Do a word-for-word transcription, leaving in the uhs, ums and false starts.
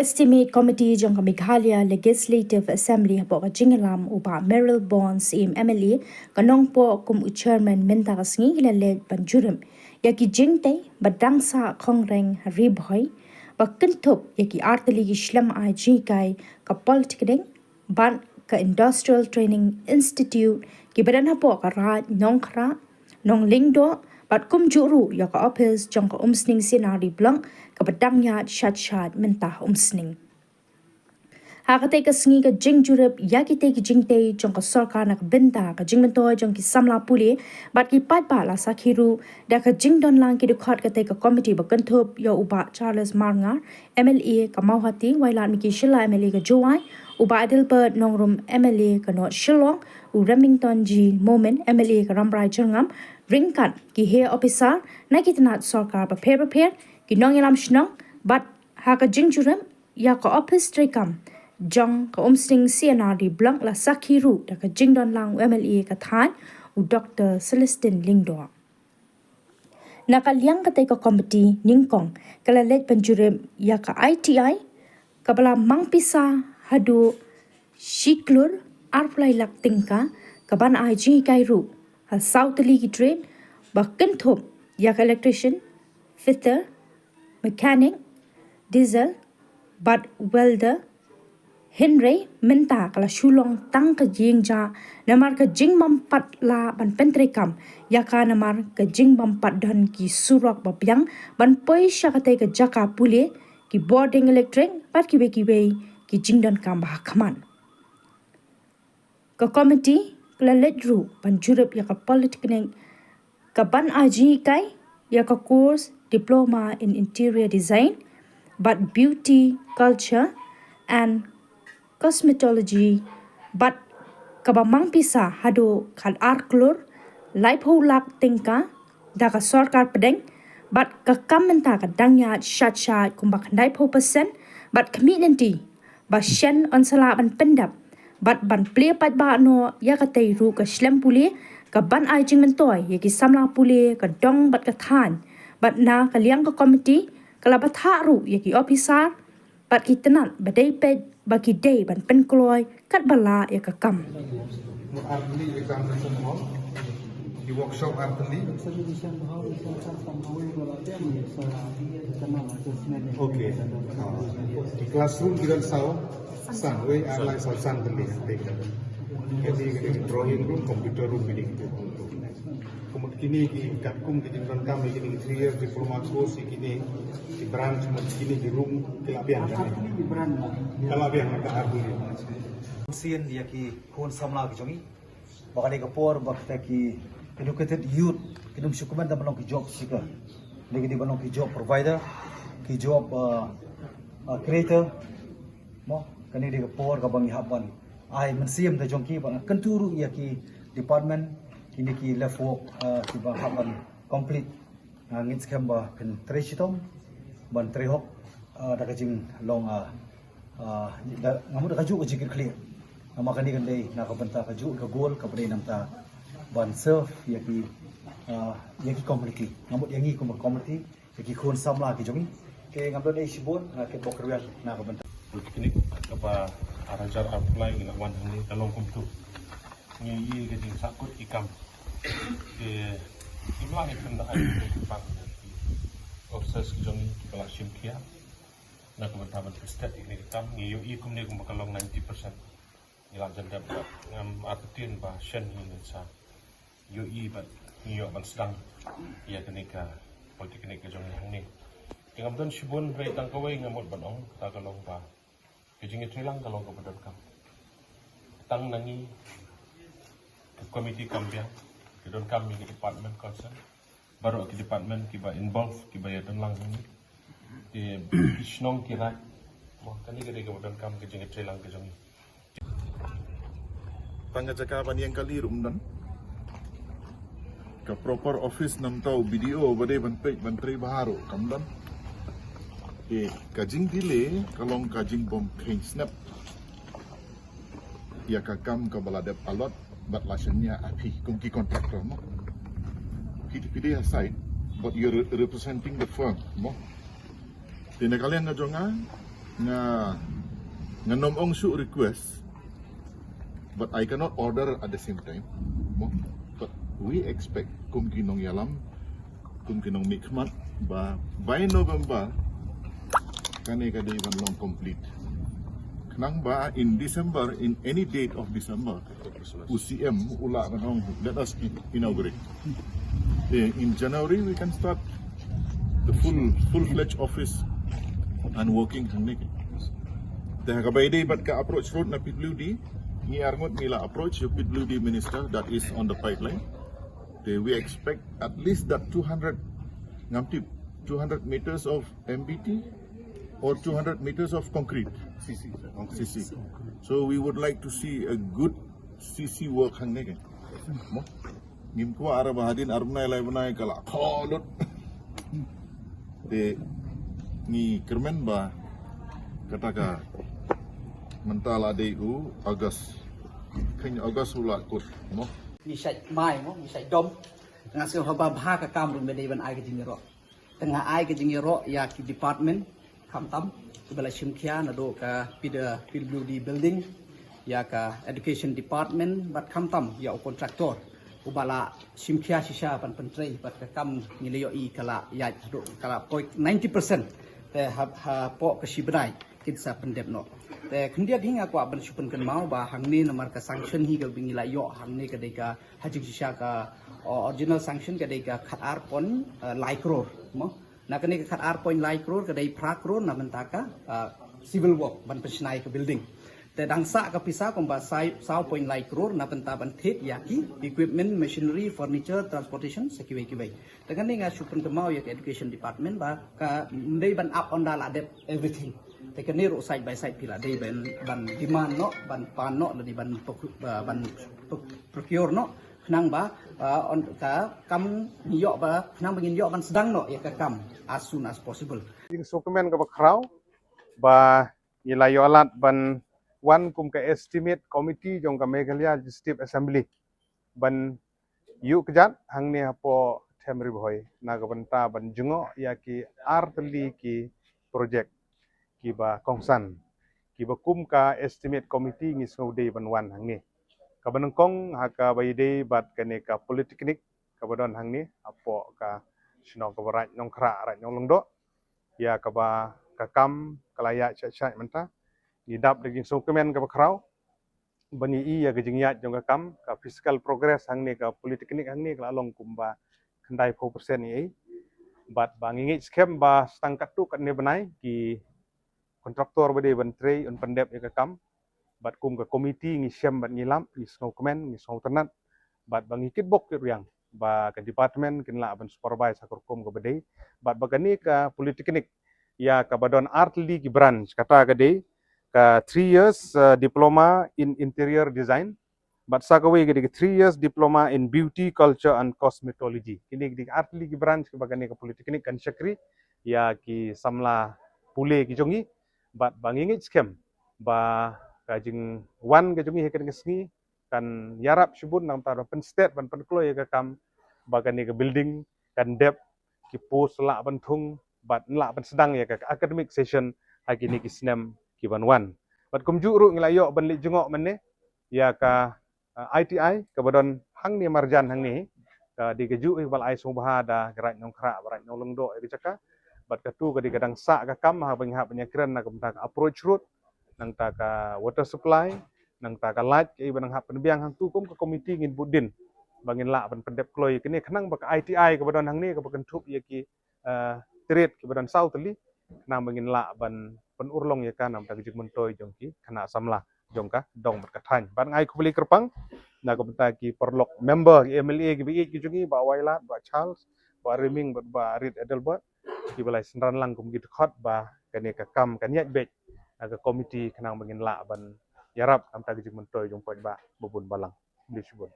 Estimate Committee jong ka Meghalaya Legislative Assembly hapoh ka jingïalam u Bah Mayralborn Syiem M L A ka Nongpoh kum u chairman mynta ka sngi ki la leit ban jurip ïa ki jingtei ba dang sah khongreng ha Ri Bhoi ba kynthup ïa ki artylli ki shlem ai jinghikai ka Polytechnic bad ka Industrial Training Institute kiba don hapoh ka Raid Nongkhrah, Nonglyngdoh bad kumjuh ruh ïa ka ophis jong ka Umsning C&RD Block kaba dang ïaid shait shait mynta Umsning. Ha katei ka sngi ka jingjurip ïa kitei ki jingtei jong ka sorkar na ka bynta ka jingmyntoi jong ki samla pule bad ki paidbah la sakhi ruh da ka jingdonlang ki dkhot katei ka komiti ba kynthup ïa u Bah Charles Marngar M L A ka Mawhati, Wailadmiki Shylla M L A ka Jowai, u Bah Adelbert Nongrum M L A ka North Shillong, u Remington G Momin M L A ka Rambrai Jyrngam, ryngkat ki heh ophisar na ki tnat sorkar bapher bapher, ki nongïalam shnong bad ha ka jingjurip ïa ka ophis treikam jong ka Umsning C&RD Block la sakhi ruh da ka jingdonlang u M L A ka thaiñ u Doktor Celestine Lyngdoh. Na ka liang katei ka komiti nyngkong ka la leit ban jurip ïa ka I T I kaba la mang pisa haduh shi klur arphew lai lak tyngka kaban ai jinghikai ruh ha saw tylli ki trade ba kynthup ïa ka electrician, fitter, mechanic, diesel bad welder. Hynrei mynta ka la shu long tang ka jingjia namar ka jingbym pat lah ban pyntreikam ïa ka namar ka jingbym pat don ki surok ba biang ban poi sha katei ka jaka pule, ki bording electric bad kiwei kiwei ki jingdonkam ba ha khmat. Ka komiti ka la leit ruh ban jurip ïa ka Polytechnic kaban ai jinghikai ïa ka course Diploma in Interior Design bad Beauty Culture and Cosmetology bad kaba mang pisa haduh khat ar klur laiphew lak tyngka da ka sorkar pdeng bad ka kam mynta ka dang ïaid shait shait kumba khyndaiphew percent bad khmih lynti ba shen yn sa lah ban pyndep bad ban plie paidbah noh ïa katei ruh ka shlem pule kaban ai jingmyntoi ïa ki samla pule ka dong bad ka thaiñ. Bad na ka liang ka komiti ka la bthah ruh ïa ki ophisar bad ki tnat ba dei peit ba ki dei ban pynkloi katba lah ïa ka kam. Ar tylli examination hall, ki workshop ar tylli. Okay. Ah, ki classroom ki don saw san, wei ar lai saw san tylli. Dei ka. Kine ki dei ki drawing room, computer room, ki dei ki tu. Ka mut kine ki katkum ki jingdonkam ïa kine ki three years diploma course ïa kine ki branch, mut kine ki room ki la biang ka ne? Ka la biang ka ar tylli. Sien ïa ki khun samla ki jong ngi ba ka dei ka por ba kita ki educated youth kin ym shu kmen da ban long ki job seeker. Dei ki dei ban long ki job provider, ki job, uh, uh, creator. Mo, kane dei ka por kaba ngi hap ban ai mynsiem da jong ki, ba nga kyntu ruh ïa ki department kine ki left work, uh, kiba hap ban complete. Nga ngeit skhem ba phin trei shitom ban trei hok, ah, da ka jinglong, ah, ah, da, nga mut da kajuh ka jingkitkhlieh. Namar kane kan dei na ka bynta kajuh ka goal kaba dei na ka bynta ban serve ïa ki, ah, ïa ki community. Nga mut ïa ngi kum ka community, ïa ki khun samla ki jong ngi. Te ngam don ei shibun, nga kitbok kyrwiang na ka bynta. Polytechnic kaba ar hajar arphew lai ngi la wan hangne ka long kumtu. Ngi ïohi ka jingsahkut ki kam. Te kim lah ngi pynda ai ki ban officers ki jong ngi kiba la shim khia na ka bynta ban pynsted ïa kane ka kam. Ngi ïohi kumne kumba ka long ninety percent. Ngi la jan dep bad ngam artatien ba shen hi ngin sa ïohi bad ngi ïoh ban sdang ïa kane ka polytechnic ka jong ngi hangne. Te ngam don shibun, hynrei tang kawei nga mut ban ong, kata ka long ba ka jingïatreilang ka long kaba donkam. Tang na ngi ka komiti kam biang, ka donkam ïa ki department concern, baroh ki department kiba involve, kiba ïadon lang hangne. Ki, ki shnong, ki raid. Mo, kane ka dei kaba donkam ka jingïatreilang ka jong ngi. Tang ka jaka ban ïeng kali ruh ym don. Ka proper office namar u B D O ba dei ban peit ban trei bha ruh kam don. Te ka jingdelay ka long ka jingbym kheiñ snep ïa ka kam kaba la dep allot bad la shaniah ha phi kum ki contractor mo. Phi, phi dei ha site, but you're re-, representing the firm mo. Te na ka liang ka jong nga, Nga, nga nym ong shuh request, but I cannot order at the same time. Mo? But we expect kum ki nongïalam, kum ki nongmihkhmat, ba by November kane ka dei ban long complete. Khnang ba in December, in any date of December, u C M u lah ban ong, let us inaugurate. Eh, in January we can start the full full-fledged office and working hangne. Te ha kaba ïadei bad ka approach road na P W D, ngi arngut ngi la approach ïa P W D minister, that is on the pipeline. Te we expect at least that two hundred, ngam tip, two hundred meters of M B T or two hundred meters of concrete. C C. C C. So we would like to see a good C C work hangne ke. Mo? Ngim kwah ar ba hadien ar bnai lai bnai ka la khot lut. Te ngi kyrmen ba kata ka mynta la dei u August. Kane August u la kut. Mo? Ngi shait mai mo, ngi shait dom. Nga sngew haba bha ka kam ruh me dei ban ai ka jingïaroh. Te nga ai ka jingïaroh ïa ki department khamtam kiba la shim khia naduh ka P W D building, ïa ka education department bad khamtam ïa u contractor uba la shim khia shisha ban pyntrei bad ka kam ngi la ïohi ka la ïaid haduh ka la poi ninety percent. Te ha, hapoh ka shi bnai kin sa pyndep noh. Te khyndiat hi nga kwah ban shu pynkynmaw ba hangne namar ka sanction hi kaba ngi la ïoh hangne ka dei ka ha jingshisha ka, o, original sanction ka dei ka khat ar point, eh, lai klur mo. Na kane ka khat ar point lai klur ka dei phra klur na bynta ka, eh, civil work ban pynshna ïa ka building. Te dang sah ka pisa kumba sai, saw point lai klur na bynta ban thied ïa ki equipment, machinery, furniture, transportation sa kiwei kiwei. Te kane nga shu pynkynmaw ïa ka education department ba ka ym dei ban ap ynda la dep everything. Te kane ruh side by side phi la dei ban, ban demand noh, ban pan noh, lane ban procu-, ba-, ban pro-, procure noh. Khnang ba, ah, on ka kam ngi ïoh ba, khnang ba ngin ïoh ban sdang noh ïa ka kam as soon as possible. Jingsngewkmen kaba khraw ba ngi la ïoh lad ban wan kum ka estimate committee jong ka Meghalaya Legislative Assembly ban ïuh kjat hangne hapoh Them Ri Bhoi na ka bynta ban jngoh ïa ki artylli ki project kiba kongsan, kiba kum ka estimate committee ngi sngew dei ban wan hangne. Kaba nyngkong ha kaba ïadei bad kane ka polytechnic kaba don hangne hapoh ka shnong kaba Raid Nongkhrah, Raid Nonglyngdoh, ïa kaba ka kam ka la ïaid shait shait mynta. Ngi dap da ka jingsngewkmen kaba khraw ba ngi i ïa ka jingïaid jong ka kam, ka physical progress hangne ka polytechnic hangne ka la long kumba khyndai phew percent ïa i. Bad ba ngi ngeit skhem ba sa tang katto katne bnai ki contractor ba dei ban trei un pyndep ïa ka kam. Bad kum ka committee ngi shem bad ngi lap, ngi sngewkmen, ngi sngewtynnat. Bad ba ngi kitbok kitrwiang ba ka department kin lah ban supervise ha ka rukom kaba dei. Bad ba kane ka polytechnic ïa kaba don artylli ki branch, kata ka dei ka three years, uh, diploma in interior design. Bad sa kawei ka dei ka three years diploma in beauty, culture and cosmetology. Kine ki dei artylli ki branch kiba kane ka polytechnic kan shakri ïa ki samla pule ki jong ngi. Bad ba ngi ngeit skhem ba ka jingwan ka jong ngi ha kane ka sngi kan ïarap shibun nangta ban pynsted ban pynkloi ïa ka kam ba kane ka building kan dep, ki post lah ban thung bad lah ban sdang ïa ka academic session ha kine ki snem ki ban wan. Bad kumjuh ruh ngi la ïoh ban leit jngoh mynne ïa ka, uh, I T I kaba don hangne marjan hangne. Ka dei kajuh hi ba la ai sngewbha da ka Raid Nongkhrah bad Raid Nonglyngdoh ïa ka jaka. Bad katu ka dei ka dang sah ka kam haba ngi hap ban ïakren na ka bynta ka approach road, nangta ka water supply, nangta ka light, kaei ba nang hap pynbiang hangtu kum ka committee ngin bud dien ba ngin lah ban pyndep kloi kine khnang ba ka I T I kaba don hangne kaba kynthup ïa ki, eh, trade kiba don saw tylli khnang ba ngin lah ban pynurlong ïa ka namta ka jingmyntoi jong ki khynnah samla jong ka dong bad ka thaiñ. Bad nga ai khublei kyrpang na ka bynta ki paralok member, ki M L A kiba ïeit ki jong ngi, Bah Wailadmiki, Bah Charles, Bah Riming bad Bah Reed Adelbert, kiba la synran lang kum ki dkhot ba kane ka kam kan ïaid beit na ka committee khnang ba ngin lah ban ïarap namta ka jingmyntoi jong paidbah babun balang. Khublei shibun.